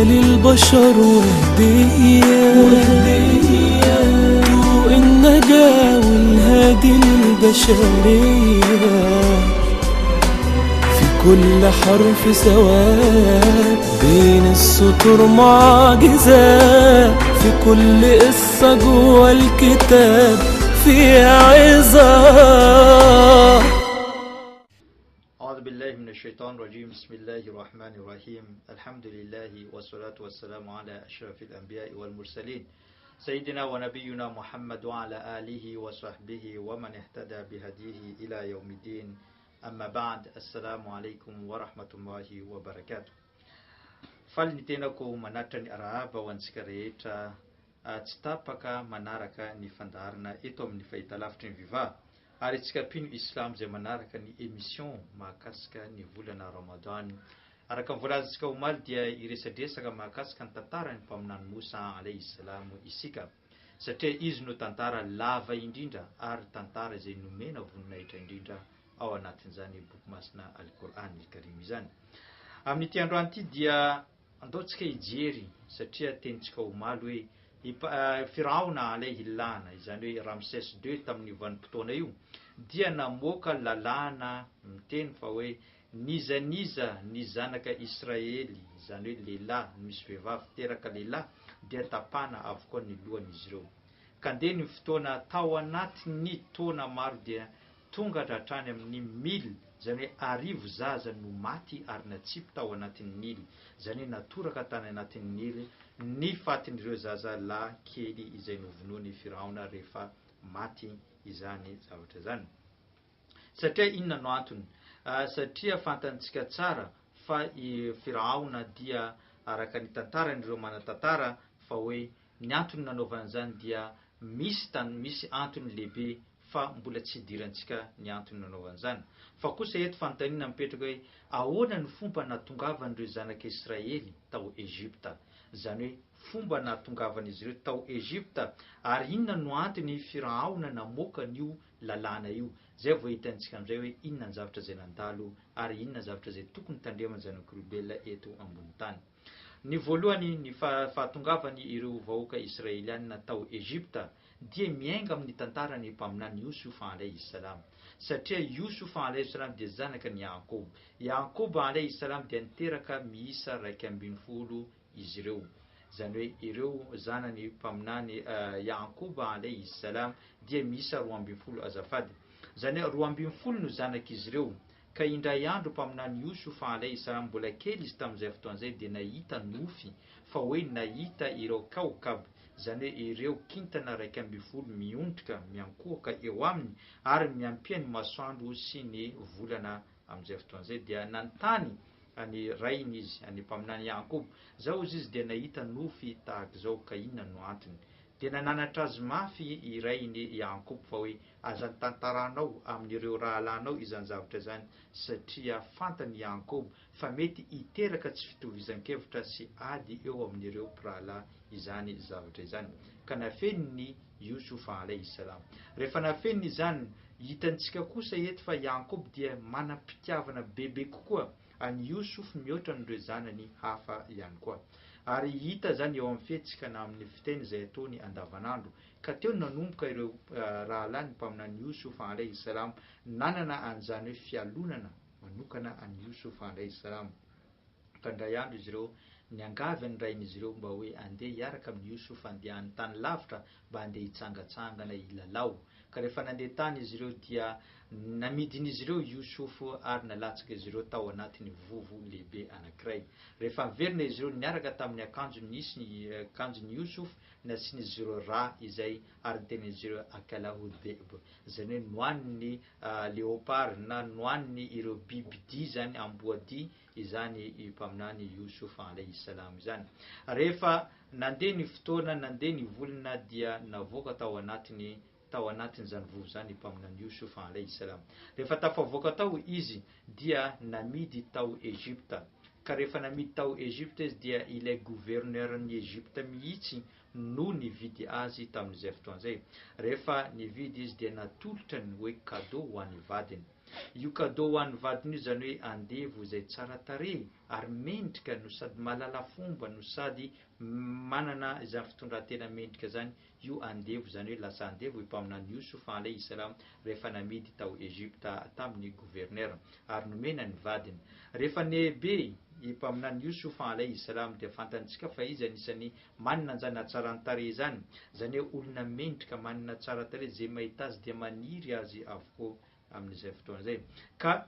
للبشر وهدية، طوق النجاة والهادي للبشرية. في كل حرف سواد بين السطور معجزات، في كل قصة جوا الكتاب فيها عظات. أعوذ بالله من الشيطان الرجيم. بسم الله الرحمن الرحيم. الحمد لله والصلاة والسلام على أشرف الأنبياء والمرسلين سيدنا ونبينا محمد وعلى آله وصحبه ومن اهتدى بهديه إلى يوم الدين. أما بعد، السلام عليكم ورحمة الله وبركاته. Faly ny tenako manatitra ny arahaba ho antsika rehetra tsy tapaka manaraka ny fandaharana eto amin'ny fahitalavitry ny Viva, ary antsika mpino Islam izay manaraka ny émission mahakasika ny volana Ramadan. Araka ny voalazantsika omaly dia hiresadresaka mahakasika ny tantaran'ny mpaminany Moussa alayhi salam isika, satria izy no tantara lava indrindra ary tantara izay nomena voninahitra indrindra ao anatin'izany boky masina Al-Qur'an Al-Karim izany. Amin'ity androany ity dia andao tsika hijery, satria tenintsika omaly hoe i Firaona alayhi lana, izany hoe Ramsès deux tamin'io vanim-potoana io, dia namoaka lalàna miteny fa hoe n'iza n'iza ny zanaka Israely, izany hoe lehilahy misy vehivavy teraka lehilahy, dia tapahana avokoa ny lohan'izy ireo. Ka ndeha ny fotoana tao anatin'ny taona maro dia tonga hatrany amin'ny mille, izany hoe 1000 zaza no maty ary natsipy tao anatin'ny Nily, izany hoe natoraka tany anatin'ny Nily ny fatin'ireo zaza lahy kely izay novonoin'i Firaona rehefa maty izany zavatra izany. Satria inona no antony? Satria fantantsika tsara fa i Firaona dia araka ny tantaran'ireo manan-tantara fa hoe ny antony nanaovana izany dia misy tany misy antony lehibe, fa mbola tsy idirantsika ny antony nanaovana izany. Fa kosa eto fanontaniana mipetraka hoe ahoana ny fomba nahatongavan'ireo zanak'Israely tao Egypta? Izany hoe fomba nahatongavan'izy ireo tao Egypta, ary inona no antony Firaona namoaka an'io lalàna io? Izay vao hitantsika amin'izay hoe inona ny zavatra izay nandalo ary inona ny zavatra izay tokony tandreman'ny zanak'olombelona eto ambony tany. Ny voalohany, ny fahatongavany ireo vahoaka Israelianina tao Egypta dia miainga amin'ny tantaran'ny mpaminany Yosuf alayhi salam. Satria Yosuf alayhi salam dia zanaka ny Ya'qub. Ya'qub alayhi salam dia niteraka miisa 11 izy ireo. Izany hoe ireo zanany mpaminany Ya'qub alayhi salam dia miisa 12 azafady. Izany hoe 12 no zanak'izy ireo. Ka indray andro mpaminany Yosuf alayhi salam mbola kely izy tamin'izay fotoana izay dia nahita nofy fa hoe nahita ireo kawkab, izany hoe ireo kintana 11 miondrika miankohoka eo aminy ary miampia ny masoandro sy ny volana. Amin'izay fotoana izay dia nanontany an'i rainy izy, an'i mpaminany Ya'qub, Zaho hozy izy dia nahita nofy tahak'izao ka inona no antony? Dia nananatra azy mafy i rainy Ya'qub fa hoe aza tantaranao amin'ireo rahalahinao izany zavatra izany, satria fantany Ya'qub fa mety hiteraka tsy fitovizan-kevitra sy ady eo amin'ireo mpirahalahy izany zavatra izany. Ka nafeniny Yusuf alayhi salam. Rehefa nafeniny izany, hitantsika kosa eto fa Ya'qub dia manam-pitiavana bebe kokoa an'i Yusuf mihoatra an'ireo zanany hafa ihany koa. Ary hita izany eo amin'ny fihetsika na amin'ny fiteny izay ataony andavanandro. Ka teo no nanomboka ireo rahalahy ny mpaminany Yusuf alayhi salam nanana an'izany hoe fialonana manokana an'i Yusuf alayhi salam. Ka indray andro izy ireo niangavy ny rain'izy ireo mba hoe andeha hiaraka amin'i Yusuf handeha any tany lavitra mba handeha hitsangatsangana hilalao. Ka rehefa nandeha tany izy ireo dia namidin'izy ireo Yusuf ary nalatsaka izy ireo tao anatin'ny vovo lehibe anankiray. Rehefa niverina izy ireo niaraka tamin'ny akanjo nisy ny akanjon'i Yusuf, nasian'izy ireo rà izay ary nitenin'izy ireo akalahu dhi'b, izany hoe nohanin'ny leopard na nohanin'ny ireo bibidia izany, amboadia izany i mpaminany Yusuf alayhi salam izany. Rehefa nandeha ny fotoana, nandeha ny volana dia navoaka tao anatiny tao anatin'izany vovo izany i mpaminany Yusuf alayhi salam. Rehefa tafavoaka tao izy dia namidy tao Egypta. Ka rehefa namidy tao Egypta izy dia ilay gouverneur-n'i Egypta mihitsy no nividy azy tamin'izay fotoana izay. Rehefa nividy izy dia natolotra ny hoe cadeau ho an'ny vadiny. Io cadeau ho an'ny vadiny io izany hoe andevo izay tsara tarehy ary mendrika no sady mahalala fomba no sady manana izany fitondran-tena mendrika izany io andevo izany hoe lasa andevo i Mpaminany Youssouf alayhi salam rehefa namidy tao Egypta tamin'ny gouverneur ary nomena ny vadiny. Rehefa nehibe i Mpaminany Youssouf alayhi salam dia fantantsika fa izy anisan'ny manana an'izany hatsaran-tarehy izany, izany hoe olona mendrika manana tsara tarehy izay mahita azy dia maniry azy avokoa amin'izay fotoana izay. Ka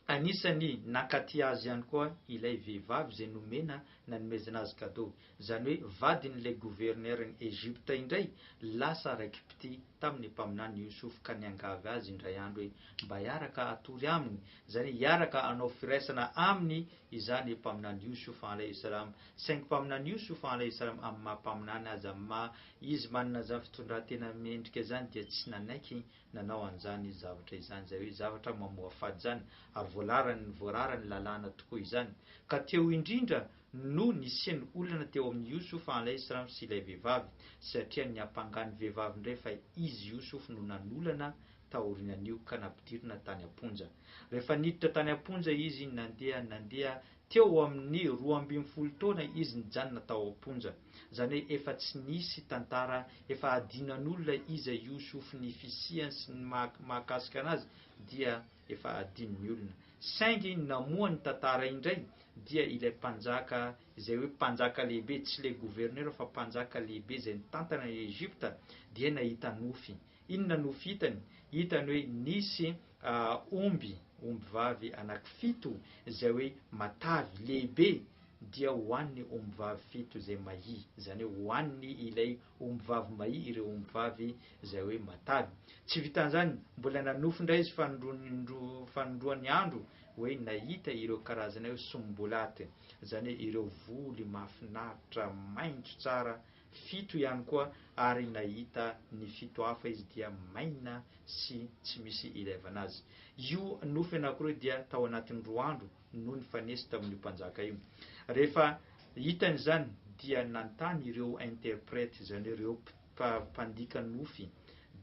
Anisan'ny nankaty azy ihany koa ilay vehivavy izay nomena nanomezana azy cadeau, izany hoe vadin'ilay gouverneur-n'i Egypte indray lasa raiki-pitia tamin'ny mpaminany Youssouf ka niangavy azy indray andro hoe mba hiaraka hatory aminy, izany hoe hiaraka hanao firaisana aminy izany mpaminany Youssouf alayhi salam, saingy mpaminany Youssouf alayhi salam amin'ny maha mpaminany azy, amin'ny maha izy manana izany fitondran-tena mendrika izany dia tsy nanaiky nanao an'izany zavatra izany, izay hoe zavatra mamoafady izany, ary voalaran'ny voararan'ny lalàna tokoa izany. Ka teo indrindra no nisian'ny olana teo amin'i Youssouf alayhi salam sy ilay vehivavy, satria niampangany vehivavy indray fa izy Youssouf no nanolana taorianan'io ka nampidirina tany am-ponja. Rehefa niditra tany am-ponja izy, nandeha nandeha teo amin'ny 12 taona izy nijanona tao am-ponja. Izany hoe efa tsy nisy tantara, efa adinan'olona iza Youssouf ny fisiany sy ny mahakasika anazy dia efa adinon'ny olona. Saingy ny namoha ny tantara indray dia ilay mpanjaka izay hoe mpanjaka lehibe, tsy ilay gouverneur fa mpanjaka lehibe izay nitantana an'i Egypta dia nahita nofy. Inona nofy hitany? Hitany hoe nisy omby, ombivavy anankifito izay hoe matavy, lehibe, dia hohaniny ombivavy fito izay mahia, izany hoe hohaniny ilay ombivavy mahia ireo ombivavy izay hoe matavy. Tsy vitan'izany, mbola nanofy indray izy fanindroany andro hoe nahita ireo karazana hoe sombolate, izany hoe ireo voly mahafinaritra maitso tsara fito ihany koa ary nahita ny fito hafa izy dia maina sy tsy misy ilaivana azy. Io nofy anankiroa dia tao anatin'ny roa andro no nifanesy tamin'io mpanjaka io. Rehefa hitany izany dia nanontany ireo interprète, izany hoe ireo mpandika nofy,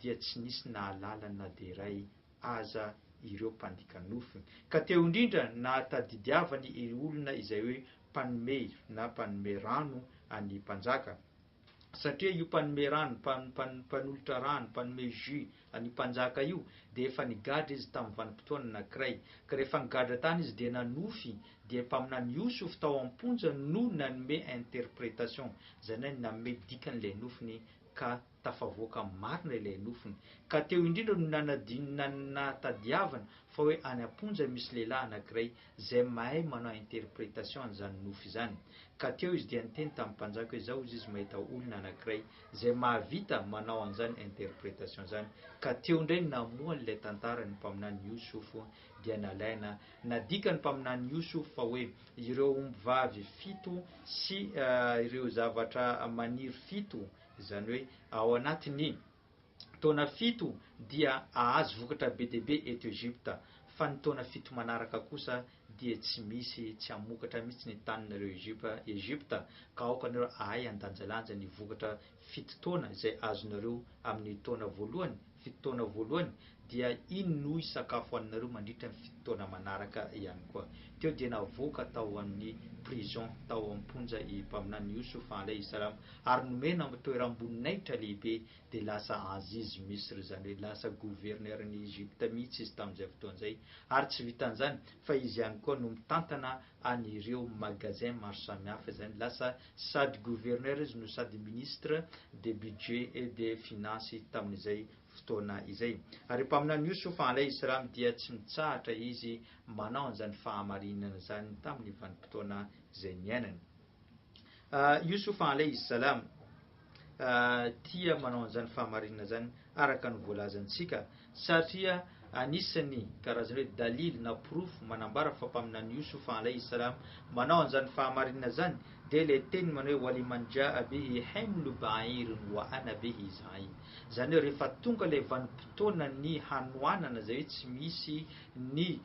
dia tsy nisy nahalala na dia iray aza ireo mpandika nofy. Ka teo indrindra nahatadidiavany ireo olona izay hoe mpanome na mpanome rano an'ny mpanjaka. Satria io mpanome rano, mpanolotra rano, mpanome jus an'io mpanjaka io dia efa nigadra izy tamin'ny vanim-potoana anankiray. Ka rehefa nigadra tany izy dia nanofy, dia mpaminany Youssouf tao am-ponja no nanome interprétation, izany hoe nanome dikan'ilay nofiny ka tafavoaka marina ilay nofiny. Ka teo indrindra no nanadino nahatadiavana fa hoe any am-ponja misy lehilahy anankiray izay mahay manao interprétation an'izany nofy izany. Ka teo izy dia niteny tamin'ny mpanjaka hoe zao izy mahita olona anankiray izay mahavita manao an'izany interprétation izany. Ka teo indray namoha an'ilay tantara ny mpaminany Youssouf dia nalaina nadika ny mpaminany Youssouf fa hoe ireo ombivavy fito sy ireo zavatra maniry fito izany hoe ao anatin'ny taona fito dia hahazo vokatra be dia be eto Egypta, fa ny taona fito manaraka kosa dia tsy misy, tsy hamokatra mihitsy ny taninareo Egypta, ka aoka nareo hahay handanjalanja ny vokatra fito taona izay azonareo amin'ny taona voalohany, fito taona voalohany, dia iny no hisakafo haninareo mandritra ny fito taona manaraka ihany koa. Teo dia navoaka tao amin'ny prison, tao am-ponja i Mpaminany Youssouf alayhi salam ary nomena toeram-boninahitra lehibe dia lasa Aziz Misr, izany hoe lasa gouverneur-n'i Egypte mihitsy izy tamin'izay fotoana izay, ary tsy vitan'izany fa izy ihany koa no mitantana an'ireo magasin maro samihafa, izany lasa sady gouverneur izy no sady ministre de budget et de finance tamin'izay fotoana izay. Ary Mpaminany Youssouf alayhi salam dia tsy mitsahatra izy manao an'izany fahamarinana izany tamin'ny vanim-potoana izay niainany. Youssouf alayhi salam tia manao an'izany fahamarinana izany araka ny voalazantsika satria anisan'ny karazana hoe dalil na porofo manambara fa mpaminany Youssouf alayhi salam manao an'izany fahamarinana izany dia ilay teny manao hoe waliman jaa bihi himlu ba'irin wa ana bihi za'im, izany hoe rehefa tonga ilay vanim-potoana ny hanoanana izay hoe tsy misy ny.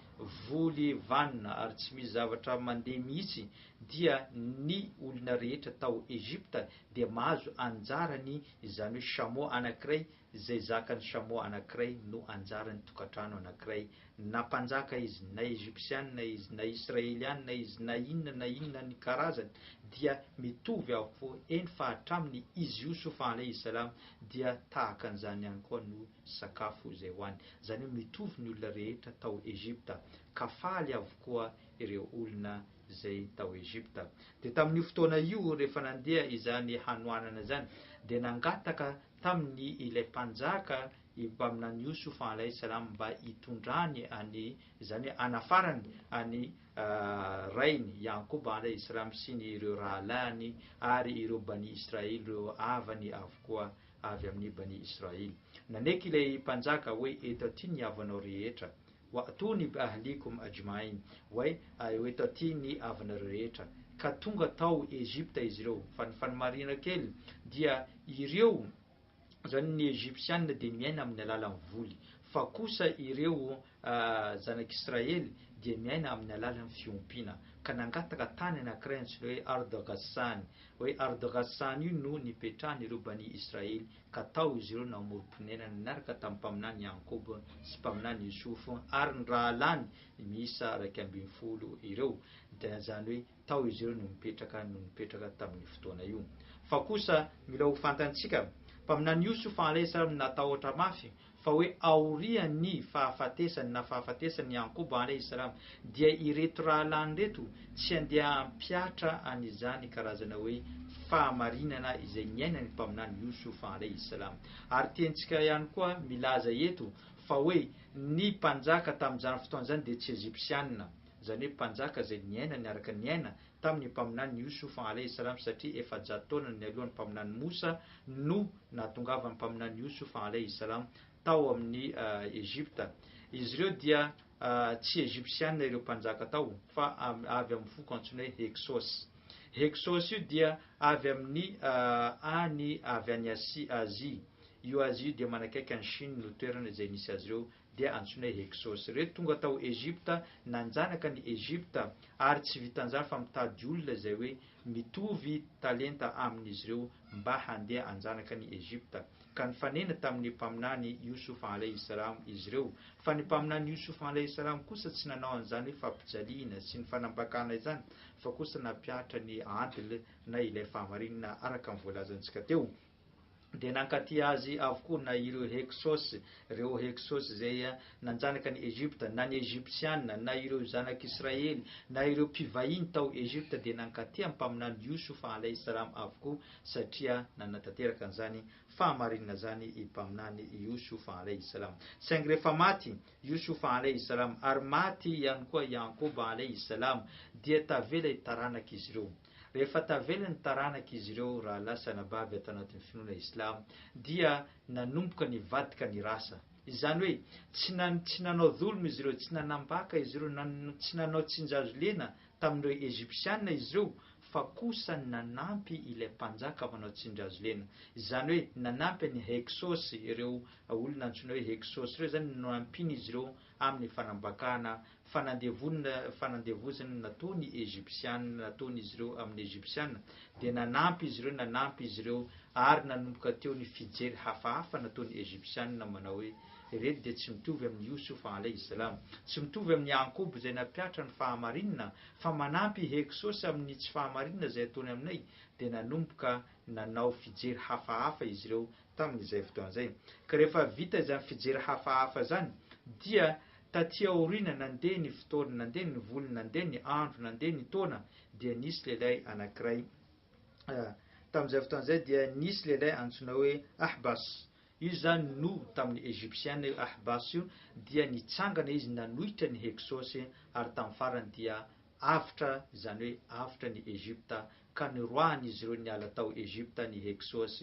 voly vanona ary tsy misy zavatra mandeha mihitsy dia ny olona rehetra tao Egypta dia mahazo anjarany izany hoe chameau anankiray izay zakan'ny chameau anankiray no anjaran'ny tokantrano anankiray na mpanjaka izy na Egyptiana izy na Israeliana izy na inona na inona ny karazany dia mitovy avokoa eny fa hatramin'ny izy Yousouf alayhi salam dia tahaka an'izany ihany koa no sakafo izay hohaniny. Izany hoe mitovy ny olona rehetra tao Egypta, ka faly avokoa ireo olona izay tao Egypta. Dia tamin'io fotoana io, rehefa nandeha izany hanoanana izany, dia nangataka tamin'ny ilay mpanjaka i mpaminany Yosuf alaihi salam mba hitondrany an'i, izany hoe hanafarany an'i rainy Yankoba alaihi salam sy ny ireo rahalahiny ary ireo Bani Israely ireo havany avokoa avy amin'ny Bani Israely. Naneky ilay mpanjaka hoe, Eto aty ny havanao rehetra. Wa'tuni bi ahlikum ajma'in. Hoe, eto aty ny havanareo rehetra. Ka tonga tao Egypta izy ireo. Fa ny fanamarihana kely dia ireo, izany ny Egyptiana dia miaina amin'ny alalan'ny voly. Fa kosa ireo zanak'Israely dia miaina amin'ny alalan'ny fiompiana. Ka nangataka tany anankiray antsoina hoe Ard Ghassani. Hoe Ard Ghassani io no nipetrahan'ireo Bani Israely, ka tao izy ireo namorom-ponenana niaraka tamin'ny mpaminany Ya'qoub sy mpaminany Youssouf ary ny rahalahiny miisa 11 ireo. Dia izany hoe tao izy ireo no nipetraka no nipetraka tamin'io fotoana io. Fa kosa mila ho fantantsika, mpaminany Youssouf alayhi salam natahotra mafy fa hoe aorian'ny fahafatesany na fahafatesan'i Ya'qoub alayhi salam dia ireto rahalahiny ireto tsy handeha hampihatra an'izany karazana hoe fahamarinana izay niainan'ny Mpaminany Youssouf alayhi salam. Ary tiantsika ihany koa milaza eto fa hoe ny mpanjaka tamin'izany fotoana izany dia tsy Egyptiana, izany hoe mpanjaka izay niaina niaraka niaina tamin'ny Mpaminany Youssouf alayhi salam satria 400 taona nialohan'ny Mpaminany Moussa no nahatongavan'ny Mpaminany Youssouf alayhi salam tao amin'ny Egypta. Izy ireo dia tsy Egyptiana ireo mpanjaka tao fa avy amin'ny foko antsoina hoe Hyksos. Hyksos io dia avy amin'ny any avy any Asia. Io Asia io dia manakaiky an'i Chine no toerana izay nisy azy ireo dia antsoina hoe Hyksos. Ireo tonga tao Egypta, nanjanaka ny Egypta, ary tsy vitan'izany fa mitady olona izay hoe mitovy talenta amin'izy ireo mba handeha hanjanaka ny Egypta. Ka nifanena tamin'ny Mpaminany Youssouf alayhi salam izy ireo. Fa ny Mpaminany Youssouf alayhi salam kosa tsy nanao an'izany hoe fampijaliana sy ny fanambakana izany, fa kosa nampihatra ny adl na ilay fahamarinana araka ny voalazantsika teo. Dia nankaty azy avokoa na ireo Hyksos, ireo Hyksos izay nanjanaka an'i Egypta, na ny Egyptiana, na ireo zanak'Israely, na ireo mpivahiny tao Egypta dia nankaty amin'ny Mpaminany Youssouf alayhi salam avokoa satria nanatanteraka an'izany fahamarinana izany i Mpaminany Youssouf alayhi salam. Saingy rehefa maty Youssouf alayhi salam ary maty ihany koa Ya'qoub alayhi salam dia tavela i taranak'izy ireo. Rehefa tavela ny taranaka izy ireo rahalahy sy anabavy ato anatin'ny finoana Islam dia nanomboka nivadika ny rasa. Izany hoe tsy tsy nanao dhulm izy ireo, tsy nanambaka izy ireo, tsy nanao tsinjazolena tamin'ireo Egyptiana izy ireo fa kosa nanampy ilay mpanjaka manao tsindriazolena. Izany hoe nanampy an'i Hyksos ireo olona antsoina hoe Hyksos ireo izany no nampian'izy ireo amin'ny fanambakana fanandevonina fanandevozana nataon'ny Egyptiana nataon'izy ireo amin'ny Egyptiana dia nanampy izy ireo nanampy izy ireo ary nanomboka teo ny fijery hafahafa nataon'ny Egyptiana manao hoe ireto dia tsy mitovy amin'i Youssouf alayhi salam tsy mitovy amin'i Ya'qoub izay nampiatra ny fahamarinana fa manampy Hyksos amin'ny tsy fahamarinana izay ataony aminay dia nanomboka nanao fijery hafahafa izy ireo tamin'izay fotoana izay ka rehefa vita izany fijery hafahafa izany dia taty aoriana nandeha ny fotoana nandeha ny volana nandeha ny andro nandeha ny taona dia nisy lehilahy anankiray tamin'izay fotoana izay dia nisy lehilahy antsoina hoe Ahbas io zany no tamin'ny Egyptiana io Ahbas io dia nitsangana izy nanohitra ny Hyksos ary tamin'ny farany dia avotra izany hoe avotra ny Egypta ka niroahan'izy ireo niala tao Egypta ny Hyksos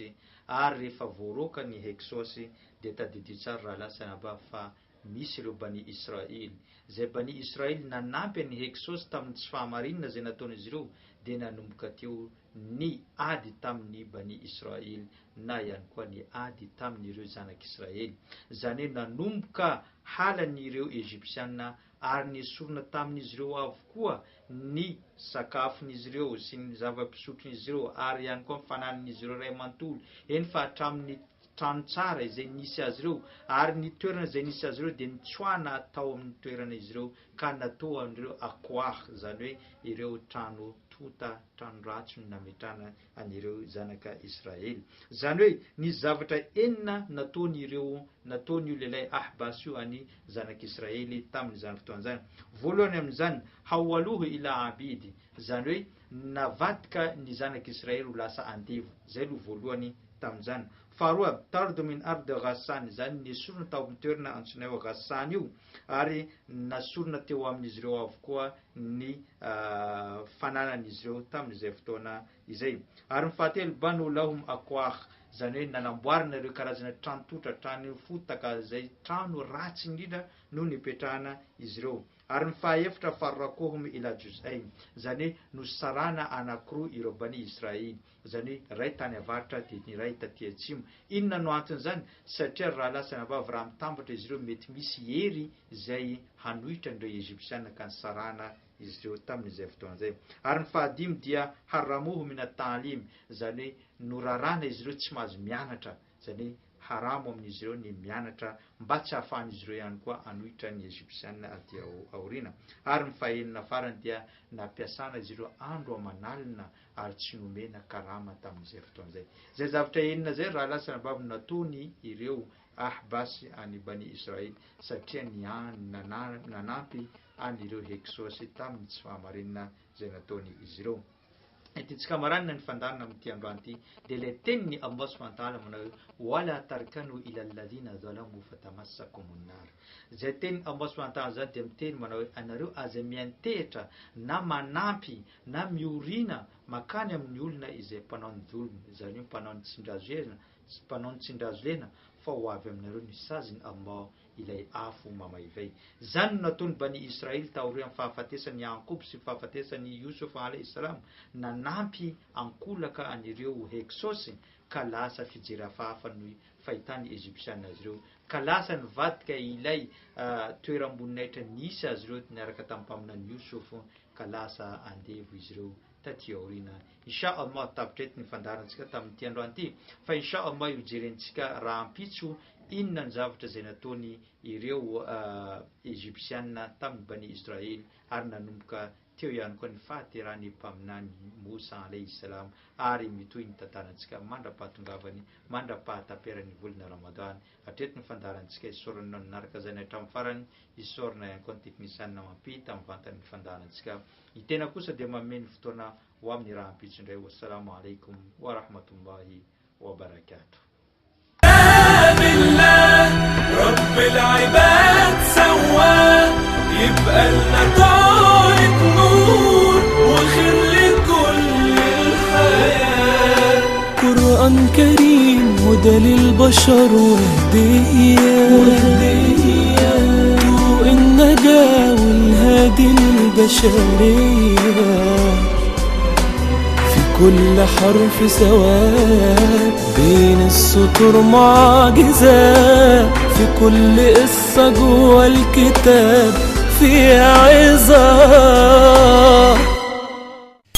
ary rehefa voaroaka ny Hyksos dia tadidio tsara rahalahy sy anabavy fa misy ireo Bani Israely. Izay Bani Israely nanampy an'i Hyksos tamin'ny tsy fahamarinana izay nataon'izy ireo dia nanomboka teo ny ady tamin'ny Bani Israely na ihany koa ny ady tamin'ireo zanak'Israely. Izany hoe nanomboka halan'ireo Egyptiana. ary nesorina tamin'izy ireo avokoa ny sakafon'izy ireo sy ny zava-pisotron'izy ireo ary ihany koa ny fananan'izy ireo iray manontolo, eny fa hatramin'ny trano tsara izay nisy azy ireo, ary ny toerana izay nisy azy ireo dia nitsoahana tao amin'ny toerana izy ireo ka natao an'ireo akwah, izany hoe ireo trano tonta, trano ratsy no nametrahana an'ireo zanaka Israely. Izany hoe nisy zavatra enina nataon'ireo nataon'io lehilahy Ahbas io an'ny zanak'Israely tamin'izany fotoana izany. Voalohany amin'izany, hawwaluhu ila abid, izany hoe navadika ny zanak'Israely ho lasa andevo. Izay aloha voalohany tamin'izany. Faharoa, tardu min ard Ghassan, izany nesorina tao amin'ny toerana antsoina hoe Ghassan io, ary nasorina teo amin'izy ireo avokoa ny fananan'izy ireo tamin'izay fotoana izay. Ary ny fahatelo, banu lahum akwakh, izany hoe nanamboarina ireo karazana trano totra, trano fotaka, izay trano ratsy indrindra no nipetrahana izy ireo. Ary ny fahaefatra, farraquhum ila juz'ayn, izany hoe nosarahana anankiroa ireo Bani Isra'il, Izany hoe iray tany avaratra dia ny iray taty atsimo. Inona no anton'izany? Satria ry rahalahy sy anabavy raha mitambatra izy ireo mety misy hery izay hanohitra an'ireo Egyptiana ka nisarahana izy ireo tamin'izay fotoana izay. Ary ny fahadimy dia harramuhu min at-ta'lim, izany hoe norarana izy ireo tsy mahazo mianatra, izany hoe haramo amin'izy ireo ny mianatra mba tsy hahafahan'izy ireo ihany koa hanohitra ny Egyptiana aty aoriana. Ary ny fahenina farany dia nampiasana izy ireo andro aman'alina ary tsy nomena karama tamin'izay fotoana izay. Izay zavatra enina izay rahalahy sy anabavy no nataony ireo Ahbasy an'i Bani Israel satria nanampy an'ireo Heksosy tamin'ny tsy fahamarinana izay nataony izy ireo. Entintsika maranina ny fandaharana amin'ity androany ity dia ilay tenin'i Allah subhanahu wa ta'ala manao hoe wala tarkanu ila alladhina zalamu fatamassakumun nar. Izay tenin'i Allah subhanahu wa ta'ala izany dia miteny manao hoe anareo aza miantehitra na manampy na miorina makany amin'ny olona izay mpanao ny dhulm, izany hoe mpanao ny tsindrazolena, mpanao ny tsindrazolena, fa ho avy aminareo ny sazin'i Allah ilay afo mamaivay. Izany no nataon'ny Bani Israil taorian'ny fahafatesan'i Ya'qub sy fahafatesan'i Yusuf alayhi salam, nanampy ankolaka an'ireo Heksosy ka lasa fijery hafahafa ny fahitan'ny Egyptiana azy ireo, ka lasa nivadika ilay toeram-boninahitra nisy azy ireo niaraka tamin'ny Mpaminany Yusuf ka lasa andevo izy ireo taty aoriana. Insha Allah tapitra eto ny fandaharantsika tamin'ity androany ity fa insha Allah io jerentsika rahampitso inona ny zavatra izay nataony ireo Egyptiana tamin'ny Bani Israel ary nanomboka teo ihany koa ny fahaterahan'ny Mpaminany Moussa alayhi salam ary mitohy ny tantarantsika mandra-pahatongavany mandra-pahataperan'ny volana Ramadan. Hatreto ny fandaharantsika isaorana anao nanaraka izany hatramin'ny farany Isaorana ihany koa ny teknisianina mampita mivantana ny fandaharantsika. Ny tena kosa dia manome ny fotoana ho amin'ny rahampitso indray. Wassalamu alaikum wa rahmatullahi wa barakatuh. رب العباد سواه يبقى لنا طارق نور وخير لكل الحياة قرآن كريم هدى للبشر وهدية وهدية طوق النجاة والهادي للبشرية في كل حرف سواد بين السطور معجزات في كل قصة جوا الكتاب في عظات.